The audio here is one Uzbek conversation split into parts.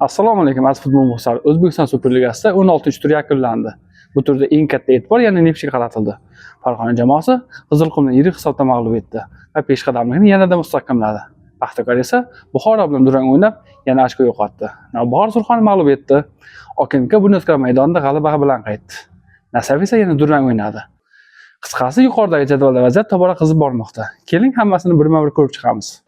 Assalomu alaykum aziz futbol muxlislari. O'zbekiston Superligasida 16-tur yakunlandi. Bu turda eng katta e'tibor yana Neftchiga qaratildi. Farg'ona jamoasi Qizilqumni yirik hisobda mag'lub etdi va peshqadamlikni yanada mustahkamladi. Paxtakor esa Buxoro bilan durang o'ynab, yana ochko yo'qotdi. Navbahor Surxonni mag'lub etdi. OKMK Bunyodkor maydonida g'alaba bilan qaytdi. Nasaf esa yana durang o'ynadi. Qisqasi, yuqoridagi jadvalda vaziyat tobora qizib bormoqda. Keling, hammasini birma-bir ko'rib chiqamiz.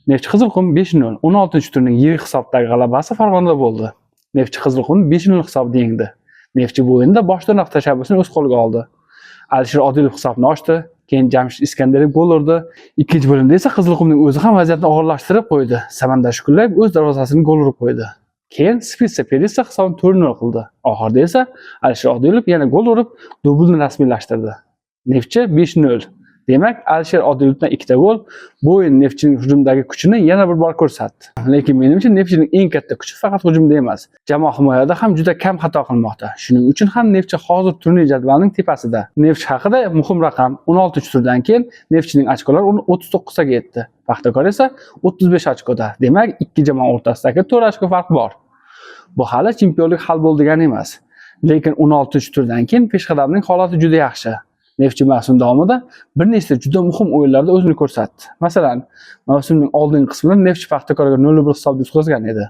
Neftchi Qizilqum 5-0 16-turning yirik hisobdagi g'alabasi Farg'onada bo'ldi. Neftchi Qizilqum 5-0 hisobida yengdi. Neftchi bu o'yinda boshdanoq tashabbusni o'z qo'liga oldi. Alisher Odilov hisobni ochdi, keyin Jamshid Iskandarov gol urdi. Ikkinchi bo'limda esa Qizilqumning o'zi ham vaziyatni og'irlashtirib qo'ydi. Samandar Shukullayev o'z darvozasini gol urib qo'ydi. Keyin Spitsa Perissa hisobni 4-0 qildi. Oxirida esa Alisher Odilov yana gol urib, dublni rasmiylashtirdi. Neftchi 5-0. Demak, Alisher Odilovdan ikkita gol bu o'yin Neftchining hujumdagi kuchini yana bir bor ko'rsatdi. Lekin menimcha Neftchining eng katta kuchi faqat hujumda emas. Jamoa himoyada ham juda kam xato qilmoqda. Shuning uchun ham Neftchi hozir turnir jadvalining tepasida. Neftchi haqida muhim raqam: 16-turdan keyin Neftchining ochkolari 39 taga yetdi. Paxtakor esa 35 ochkoda. Demak, ikki jamoa o'rtasidagi 4 ochko farq bor. Bu hali chempionlik hal bo'ldi degani emas. Lekin 16-turdan keyin peshqadamning holati juda yaxshi. Neftchi mavsum davomida bir nechta juda muhim o'yinlarda o'zini ko'rsatdi. Masalan, mavsumning oldingi qismida Neftchi Paxtakorga 0-1 hisobida yutqazgan edi.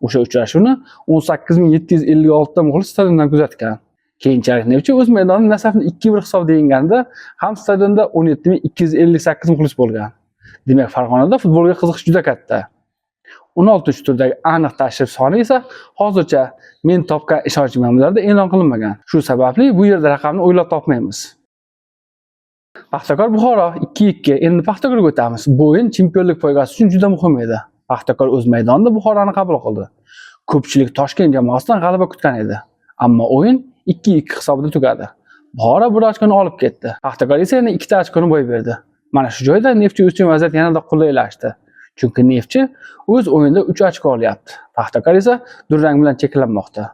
O'sha uchrashuvni 18 756 ta muxlis stadiondan kuzatgan. Keyinchalik Neftchi o'z maydonida Nasafni 2-1 hisobida yengganida ham stadionda 17 258 muxlis bo'lgan. Demak, Farg'onada futbolga qiziqish juda katta. 16-turdagi aniq tashrif soni esa hozircha men topgan ishonchli manbalarda e'lon qilinmagan. Shu sababli bu yerda raqamni o'ylab topmaymiz. Paxtakor Buxoro 2-2. Endi Paxtakorga o'tamiz. Bu o'yin chempionlik poygasi uchun juda muhim edi. Paxtakor o'z maydonida Buxoroni qabul qildi. Ko'pchilik Toshkent jamoasidan g'alaba kutgan edi. Ammo o'yin 2-2 hisobida tugadi. Buxoro bir ochkoni olib ketdi. Paxtakor esa yana ikkita ochkoni boy berdi. Mana shu joyda Neftchi uchun vaziyat yanada qulaylashdi. Chunki Neftchi o'z o'yinida 3 ochko olyapti. Paxtakor esa durang bilan cheklanmoqda.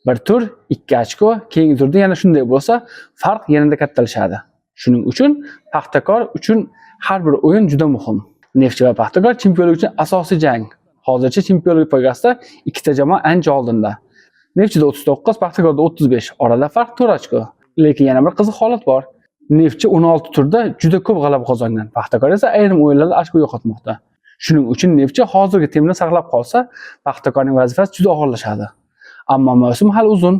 Bir tur 2 ochko, keyingi turda yana shunday bo'lsa, farq yanada kattalashadi. Shuning uchun Paxtakor uchun har bir o'yin juda muhim. Neftchi va Paxtakor chempionlik uchun asosiy jang. Hozircha chempionlik poygasida ikkita jamoa ancha oldinda. Neftchida 39, Paxtakorda 35. Orada farq 4 ochko. Lekin yana bir qiziq holat bor. Neftchi 16 turda juda ko'p g'alaba qozongan. Paxtakor esa ayrim o'yinlarda ochko yo'qotmoqda. Shuning uchun Neftchi hozirgi tempni saqlab qolsa, Paxtakorning vazifasi juda og'irlashadi. Ammo mavsum hali uzun.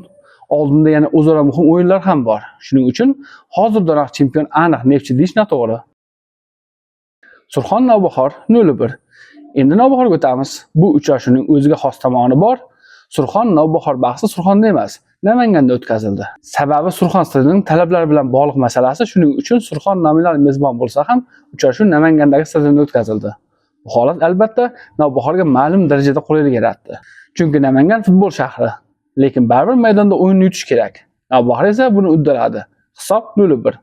Oldinda yana o'zaro muhim o'yinlar ham bor. Shuning uchun hozirdanoq chempion aniq Neftchi deyish noto'g'ri. Surxon Navbahor 0-1. Endi Navbahorga o'tamiz. Bu uchrashuvning o'ziga xos tomoni bor. Surxon Navbahor bahsi Surxonda emas, Namanganda o'tkazildi. Sababi Surxon stadionining talablari bilan bog'liq masalasi, shuning uchun Surxon nominal mezbon bo'lsa ham uchrashuv Namangandagi stadionda o'tkazildi. Bu holat albatta Navbahorga ma'lum darajada qulaylik yaratdi. Chunki Namangan futbol shahri. Lekin baribir maydonda o'yinni yutish kerak. Navbahor esa buni uddaladi. Hisob 0-1.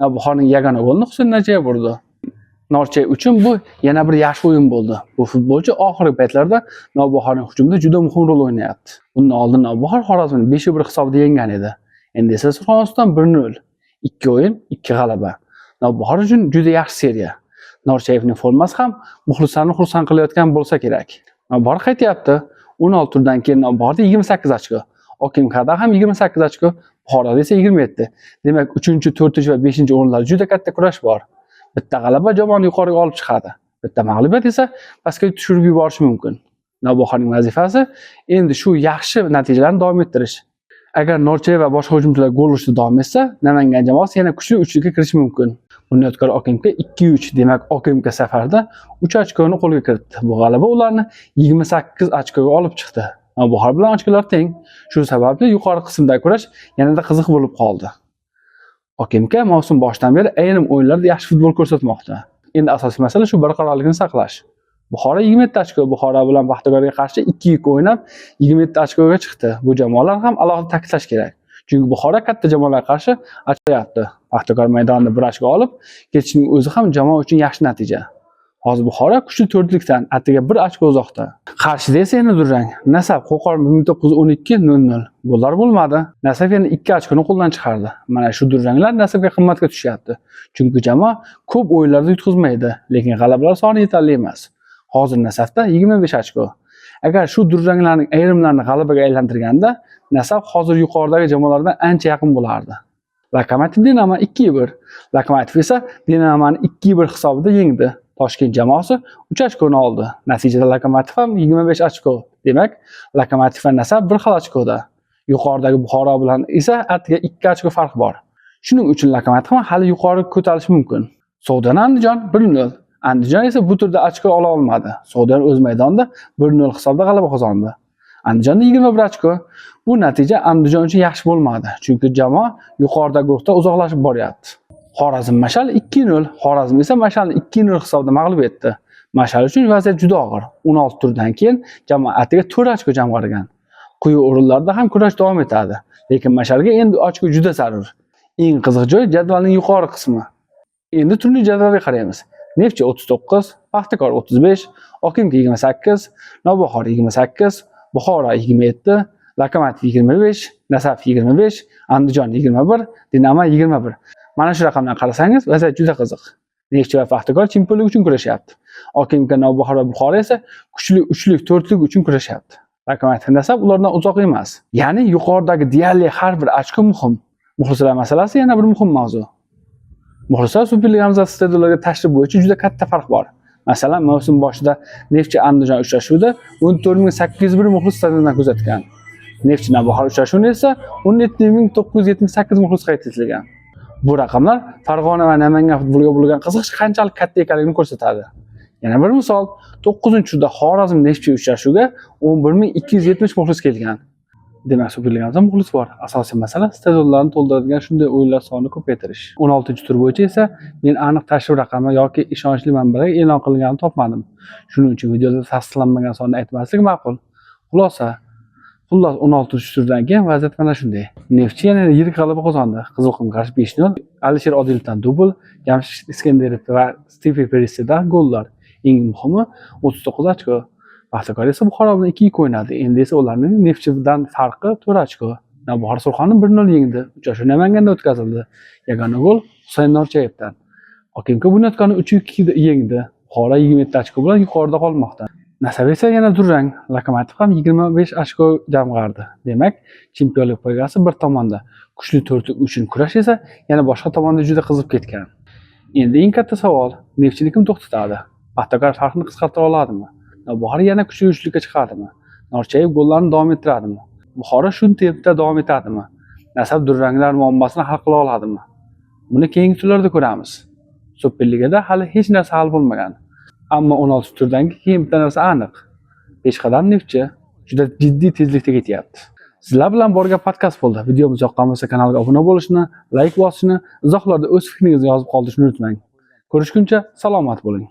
Navbahorning yagona golini Husan Najiyev urdi. Norchay uchun bu yana bir yaxshi o'yin bo'ldi. Bu futbolchi oxirgi paytlarda Navbahorning hujumida juda muhim rol o'ynayapti. Bundan oldin Navbahor Xorazmni 5-1 hisobida yenggan edi. Endi esa Surxon ustidan 1-0. 2 o'yin, 2 g'alaba. Navbahor uchun juda yaxshi seriya. Norchayevning formasi ham muxlislarni xursand qilayotgan bo'lsa kerak. Navbahor qaytyapti. 16 turdan keyin Navbahorda 28 ochko. OKMKda ham 28 ochko, Buxoroda esa 27. Demak, 3-chi, 4-chi va 5-o'rinlarda juda katta kurash bor. Bitta g'alaba jamoani yuqoriga olib chiqadi. Bitta mag'lubiyat esa pastga tushirib yuborishi mumkin. Navbahorning vazifasi endi shu yaxshi natijalarni davom ettirish. Agar Norchay va boshqa hujumchilar gol urishda davom etsa, Namangan jamoasi yana kuchli uchlikka kirishi mumkin. Bunyodkor OKMK 2-3, demak OKMK safarda 3 ochkoni qo'lga kiritdi. Bu g'alaba ularni 28 ochkoga olib chiqdi. Navbahor bilan ochkolar teng. Shu sababli yuqori qismdagi kurash yanada qiziq bo'lib qoldi. OKMK mavsum boshidan beri ayrim o'yinlarda yaxshi futbol ko'rsatmoqda. Endi asosiy masala shu barqarorlikni saqlash. Buxoro 27 ochko, Buxoro bilan Paxtakorga qarshi 2-2 o'ynab 27 ochkoga chiqdi. Bu jamoalar ham alohida ta'kidlash kerak. Chunki Buxoro katta jamoalarga qarshi achyapti. Paxtakor maydonida bir ochko olib ketishning o'zi ham jamoa uchun yaxshi natija. Hozir Buxoro kuchli to'rtlikdan atigi 1 ochko uzoqda. Qarshida esa yana durang. Nasaf Qo'qon 1912-00. Gollar bo'lmadi. Nasaf yana 2 ochkoni qo'ldan chiqardi. Mana shu duranglar Nasafga qimmatga tushyapti. Chunki jamoa ko'p o'yinlarda yutqizmaydi, lekin g'alabalar soni yetarli emas. Hozir Nasafda 25 ochko. Agar shu duranglarning ayrimlarini g'alabaga aylantirganda, Nasaf hozir yuqoridagi jamoalardan ancha yaqin bo'lardi. Lokomotiv Dinamo 2-1. Lokomotiv esa Dinamoni 2-1 hisobida yengdi. Toshkent jamoasi 3 ochkoni oldi. Natijada Lokomotiv ham 25 ochko. Demak, Lokomotiv va Nasaf bir xil ochkoda. Yuqoridagi Buxoro bilan esa atigi 2 ochko farq bor. Shuning uchun Lokomotiv ham hali yuqori ko'tarilishi mumkin. So'g'dan Andijon 1-0. Andijon esa bu turda ochko ola olmadi. So'g'dan o'z maydonida 1-0 hisobida g'alaba qozondi. Andijonda 21 ochko. Bu natija Andijon uchun yaxshi bo'lmadi, chunki jamoa yuqoridagi guruhda uzoqlashib boryapti. Xorazm Mashal 2-0. Xorazm esa Mashalni 2-0 hisobida mag'lub etdi. Mashal uchun vaziyat juda og'ir. 16 turdan keyin jamoa atiga 4 ochko jamg'argan. Quyi o'rinlarda ham kurash davom etadi, lekin Mashalga endi ochko juda zarur. Eng qiziq joy jadvalning yuqori qismi. Endi turli jadvalga qaraymiz. Neftchi 39, Paxtakor 35, Okimka 28, Navbahor 28, Buxoro 27, Lokomotiv 25, Nasaf 25, Andijon 21, Dinamo 21. Mana shu raqamdan qarasangiz, vaziyat juda qiziq. Neftchi va Paxtakor chempionlik uchun kurashyapti. Okimka, Navbahor va Buxoro esa kuchli uchlik, to'rtlik uchun kurashyapti. Lokomotiv, Nasaf ulardan uzoq emas. Ya'ni yuqoridagi deyarli har bir ochko muhim. Muxlislar masalasi yana bir muhim mavzu. Muxlislar Superligamizda stadionlarga tashrif bo'yicha juda katta farq bor. Masalan, mavsum boshida Neftchi Andijon uchrashuvida 14801 muxlis stadiondan kuzatgan. Neftchi Navbahor uchrashuvini esa 17978 muxlis qayd etilgan. Bu raqamlar Farg'ona va Namangan futboliga bo'lgan qiziqish qanchalik katta ekanligini ko'rsatadi. Yana bir misol, 9-turda Xorazm Neftchi uchrashuviga 11270 muxlis kelgan. Demak, Superligamizda muxlis bor. Asosiy masala stadionlarni to'ldiradigan shunday o'yinlar sonini ko'paytirish. 16-tur bo'yicha esa men aniq tashrif raqami yoki ishonchli manbalarga e'lon qilinganini topmadim. Shuning uchun videoda tasdiqlanmagan sonni aytmaslik ma'qul. Xullas 16-turdan keyin vaziyat mana shunday. Neftchi yana yirik g'alaba qozondi. Qizilqumga qarshi 5-0, Alisher Odilovdan dubl, Jamshid Iskandarov va Stipe Perisidan gollar. Eng muhimi 39 ochko. Paxtakor esa Buxoro bilan 2-2 o'ynadi. Endi esa ularning Neftchidan farqi 4 ochko. Navbahor Surxonni 1-0 yengdi. Uchrashuv Namanganda o'tkazildi. Yagona gol Husayn Norchayevdan. Okimka Bunyodkorni 3-2 yengdi. Buxoro 27 ochko bilan yuqorida qolmoqda. Nasaf esa yana durang. Lokomotiv ham 25 ochko jamg'ardi. Demak, chempionlik poygasi bir tomonda, kuchli to'rtlik uchun kurash esa yana boshqa tomonda juda qizib ketgan. Endi eng katta savol, Neftchini kim to'xtatadi? Paxtakor farqni qisqartira oladimi? Navbahor yana kuchli uchlikka chiqadimi? Norchayev gollarni davom ettiradimi? Buxoro shu tempda davom etadimi? Nasaf duranglar muammosini hal qila oladimi? Buni keyingi turlarda ko'ramiz. Superligada hali hech narsa hal bo'lmagan. Ammo 16 turdan keyin bitta narsa aniq. Peshqadam Neftchi juda jiddiy tezlikda ketyapti. Sizlar bilan Bor gap podkast bo'ldi. Videomiz yoqqan bo'lsa kanalga obuna bo'lishni, layk bosishni, izohlarda o'z fikringizni yozib qoldirishni unutmang. Ko'rishguncha salomat bo'ling.